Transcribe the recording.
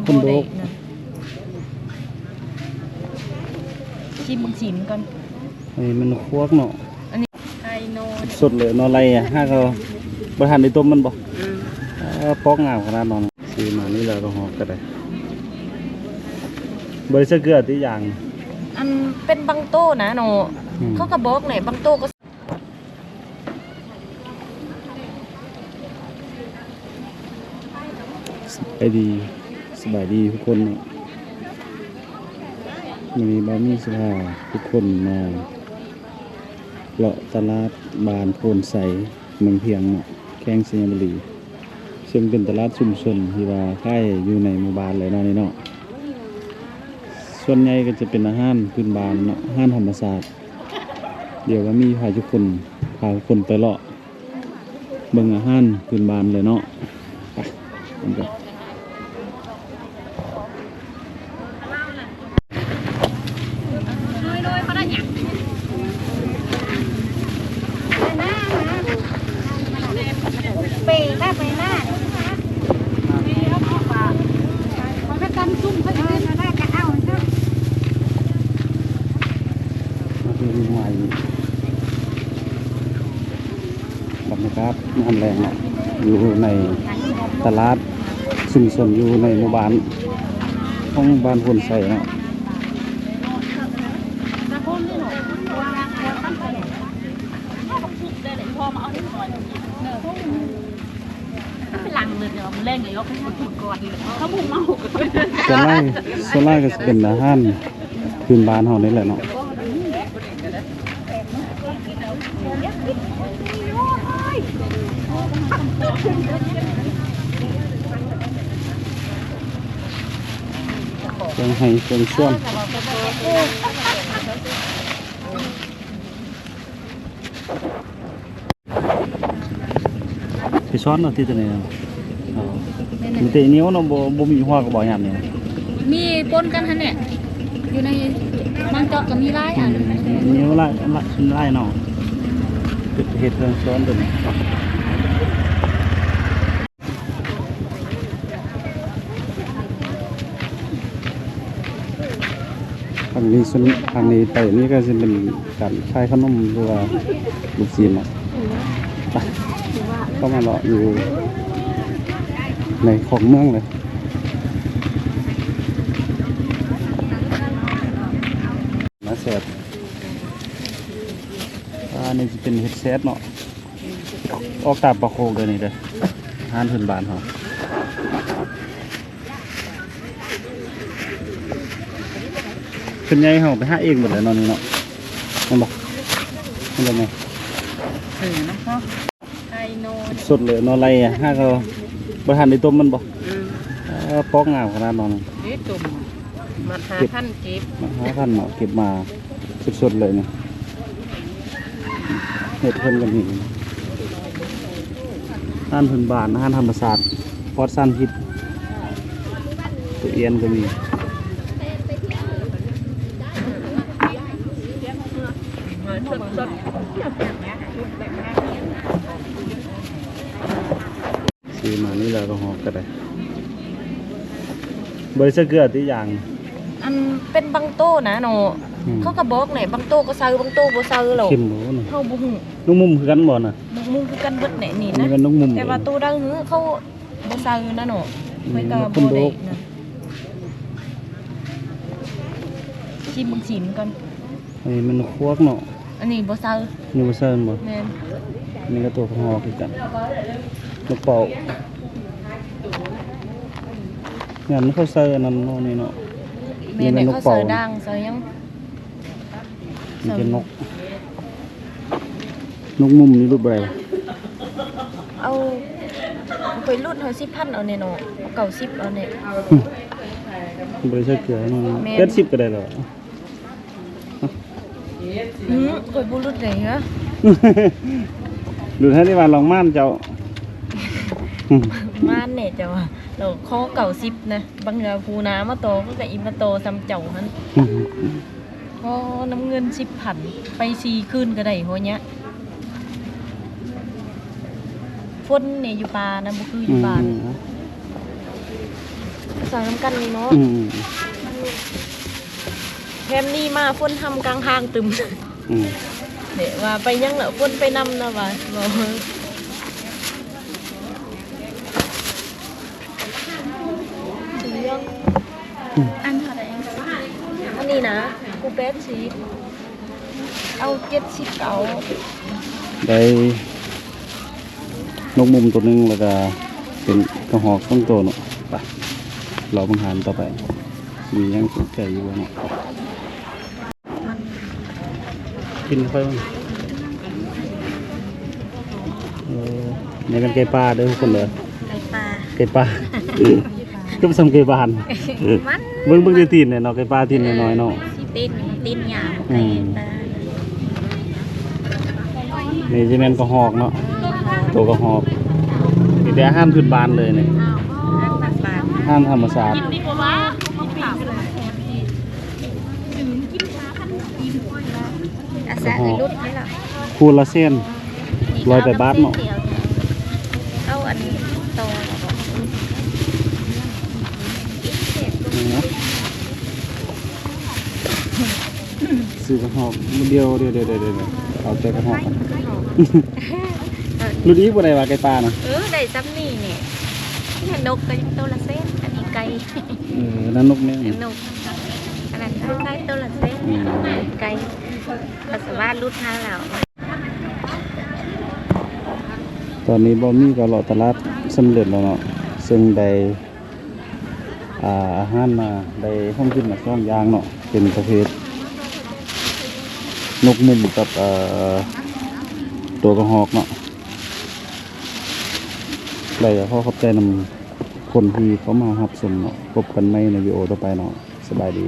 ຄົນໂດກ ບໍ່ໄດ້ນະ ຊີມເບິ່ງ ຊີມກ່ອນ. ອັນນີ້ມັນຄວກເນາະ ອັນນີ້ໄຂ່ໜໍ່ ສົດເລີຍເນາະ ໄລ່ຫາກເອົາ ບໍ່ທັນໄດ້ຕົ້ມມັນບໍ່? ອືມ ເອີ ປອກງາມຂະໜາດນັ້ນ. ຊື້ມານີ້ແລ້ວກໍຫອກກໍໄດ້ ບໍ່ໄດ້ໃສ່ເກືອຕິຢ່າງ ອັນເປັນບາງໂຕນະເນາະ ອືມ ເຂົາກໍບອກແຫຼະ ບາງໂຕກໍ ສະບາຍດີ ສະບາຍດີທຸກຄົນເນາະ. ມື້ນີ້ບ່າວມີຊິພາທຸກຄົນມາເລາະຕະຫຼາດບ້ານໂພນໄຊ ເມືອງພຽງເນາະ ແຂວງໄຊຍະບູລີ ເຊິ່ງເປັນຕະຫຼາດຊຸມຊົນທີ່ວ່າຂາຍຢູ່ໃນໝູ່ບ້ານເລີຍເນາະນີ້ເນາະ. ສ່ວນໃຫຍ່ກໍຈະເປັນອາຫານພື້ນບ້ານເນາະ ອາຫານທຳມະຊາດ. ດຽວກໍມີພາທຸກຄົນ ພາທຸກຄົນໄປເລາະ ເບິ່ງອາຫານພື້ນບ້ານເລີຍເນາະ ໄປນຳກັນ. ບັນຍາກາດຍາມແລງເນາະ ຢູ່ໃນຕະຫຼາດຊຸມຊົນ ຢູ່ໃນໝູ່ບ້ານຂອງບ້ານໂພນໄຊເນາະ. ສ່ວນຫຼາຍ ສ່ວນຫຼາຍກໍຊິເປັນອາຫານພື້ນບ້ານເຮົານີ້ແຫຼະເນາະ. ເຄື່ອງໄຮ່ເຄື່ອງສວນ. ໄປຊ້ອນເອົາຕິ ໂຕນີ້ເນາະ. ອໍ ແມ່ນແຫຼະ ມີແຕ່ໜຽວເນາະ ບໍ່ ບໍ່ມີຫົວກໍບໍ່ຍາມນີ້. ມີປົນກັນຫັ້ນແຫຼະ ຢູ່ໃນບາງຈອກກໍມີຫຼາຍອັນ. ອືມ ໜຽວຫຼາຍ ຫຼາຍ ຫຼາຍເນາະ ເຮັດ ເຮັດເຄື່ອງຊ້ອນໂຕນີ້. ທາງນີ້ ສ່ວນທາງນີ້ໄປນີ້ກໍຊິເປັນການຂາຍຂະໜົມ ຫຼືວ່າລູກຊີ້ນເນາະ. ໄປ ເຂົ້າມາເລາະຢູ່ໃນຂອງເມືອງເລີຍ ໜ້າແຊບ. ອັນນີ້ຊິເປັນເຫັດແຊບເນາະ. ອອກຕາມປ່າໂຄກເດີນີ້ເດີ ອາຫານພື້ນບ້ານເຮົາ. ສ່ວນໃຫຍ່ເຮົາໄປຫາເອງໝົດແຫຼະເນາະນີ້ເນາະ ແມ່ນບໍ່? ແມ່ນບໍ່ແມ່? ເອີ ນຳເຮົາ ໄຂ່ໜໍ່ ສົດເລີຍເນາະ ໄລ່ຫາກເອົາ ບໍ່ທັນໄດ້ຕົ້ມມັນບໍ່? ອືມ ເອີ ປອກງາມຂະໜາດນັ້ນ. ເດ້ຕົ້ມ ມັດຫ້າພັນກີບ ມັດຫ້າພັນເນາະ ເກັບມາສົດໆເລີຍນີ້. ເຮັດເພິ່ນກໍມີ ອາຫານພື້ນບ້ານ ອາຫານທຳມະຊາດ ປອດສານພິດ ທຸລຽນກໍມີ. ຊື້ມານີ້ແລ້ວກໍຫອກກໍໄດ້ ບໍ່ໄດ້ໃສ່ເກືອຕິຢ່າງ ອັນເປັນບາງໂຕນະເນາະ ອືມ ເຂົາກໍບອກແຫຼະ ບາງໂຕກໍໃສ່ ບາງໂຕບໍ່ໃສ່ແລ້ວ ເຄັມບໍ່ນະ ເຮົາບໍ່ຮູ້. ນົກມຸມຄືກັນບໍ່ນະ? ນົກມຸມຄືກັນເບິດແຫຼະນີ້ນະ ອັນນີ້ກໍນົກມຸມ ແຕ່ວ່າໂຕໃດຫື ເຂົາບໍ່ໃສ່ນະເນາະ ອືມ ຂ້ອຍກໍບໍ່ໄດ້ນະ. ຊີມເບິ່ງ ຊີມກ່ອນ. ອັນນີ້ມັນນົກຄວກເນາະ ອັນນີ້ບໍ່ໃສ່ ນີ້ບໍ່ໃສ່ແມ່ນບໍ່? ແມ່ນ ນີ້ກໍຕົວຂອງເຮົາຄືກັນ ນົກເປົ້າ ງານມັນເຂົ້າໃສ່ອັນນັ້ນເນາະ ນີ້ເນາະ ແມ່ນແຫຼະ ນີ້ມັນນົກເປົ້າ ເຂົ້າໃສ່ດ່າງໃສ່ຫຍັງ ນີ້ເປັນນົກ ນົກມຸມນີ້ຫຼຸດບໍ່ໄດ້ ເອົາ ຂ້ອຍຫຼຸດເຮົາສິບພັນເອົາແນ່ເນາະ ເອົາເກົ້າສິບເອົາແນ່ ບໍ່ໄດ້ໃສ່ເກືອເນາະ ແມ່ນ ແປດສິບກໍໄດ້ແລ້ວ. ອືມ ຂ້ອຍບໍ່ຫຼຸດໃດເຫືອ ຫຼຸດໃຫ້ໄດ້ວ່າລອງມານເຈົ້າ ມານແນ່ເຈົ້າ ລາວຂໍເກົ້າສິບນະ ບາງເທື່ອຜູ້ໜ້າມາຕໍ່ ມັນກໍອີ່ມາຕໍ່ສ່ຳເຈົ້າຫັ້ນ ຂໍນຳເງິນສິບພັນ ໄປສີ່ຄືນກໍໄດ້ ໂຫຍະ ຝົນນີ້ຢູ່ປ່ານະ ບໍ່ຄືຢູ່ບ້ານ ອືມ. ສາວນຳກັນນີ້ເນາະ ອືມ ແຖມນີ້ມາຝົນຫ້ຳກາງທາງຕຶມ ອືມ ເດ ວ່າໄປຫຍັງລະຝົນໄປນຳນະວ່າ ເວົ້າ ອັນເທົ່າໃດ? ອັນນີ້ນະ ກູແປດສິບ ເອົາເຈັດສິບເອົາ ໄດ້ນົກມຸມໂຕໜຶ່ງ ແລ້ວກະເປັນກະຮອກສອງໂຕເນາະ. ໄປເລາະເບິ່ງຮ້ານຕໍ່ໄປ ມີຫຍັງຖືກໃຈຢູ່ບໍ່ເນາະ. ກິນໄປ ເອີ ນີ້ແມ່ນໄກ່ປ່າເດີທຸກຄົນເດີ ໄກ່ປ່າ ໄກ່ປ່າ ຄືບໍ່ຊ່ຳໄກ່ບ້ານ ມັນ ເບິ່ງ ເບິ່ງແຕ່ຕີນແຫຼະເນາະ ໄກ່ປ່າຕີນນ້ອຍໆເນາະ ເອີ ຕີນ ຕີນຫຍ້າ ອືມ ໄກ່ປ່າ ນີ້ຊິແມ່ນກະຮອກເນາະ ເອີ ໂຕກະຮອກ ມີແຕ່ອາຫານພື້ນບ້ານເລີຍນີ້ ອາຫານທຳມະຊາດ ອາສາໃຫ້ຫຼຸດນີ້ລະ ຄູ່ລະແສນ ຮ້ອຍປາຍບາດເນາະ ເອົາອັນຕໍ່ ຊື້ກະຮອກ ດຽວ ດຽວ ເອົາແຕ່ກະຮອກ ຫຼຸດອີກບໍ່ໄດ້ວ່າໄກ່ປ່ານະ ເອີ ໄດ້ຊ່ຳນີ້ແຫຼະ ນີ້ນົກກະຍັງໂຕລະແສນ ອັນນີ້ໄກ່ ເອີ ນັ້ນນົກແມ່ ນົກ ອັນນັ້ນຂາຍໂຕລະແສນ ອືມ ໄກ່ ປັດສະວະຫຼຸດຫາແລ້ວ. ຕອນນີ້ບ່າວມີກໍເລາະຕະຫຼາດສຳເລັດແລ້ວເນາະ ເຊິ່ງໄດ້ ອາ ອາຫານມາ ໄດ້ຂອງກິນມາສອງຢ່າງເນາະ ເປັນປະເພດນົກມຸມກັບ ເອີ ຕົວກະຮອກເນາະ ໄດ້ກໍຂໍຂອບໃຈນຳຄົນທີ່ເຂົ້າມາຮັບຊົມເນາະ ພົບກັນໃໝ່ໃນວິດີໂອຕໍ່ໄປເນາະ ສະບາຍດີ.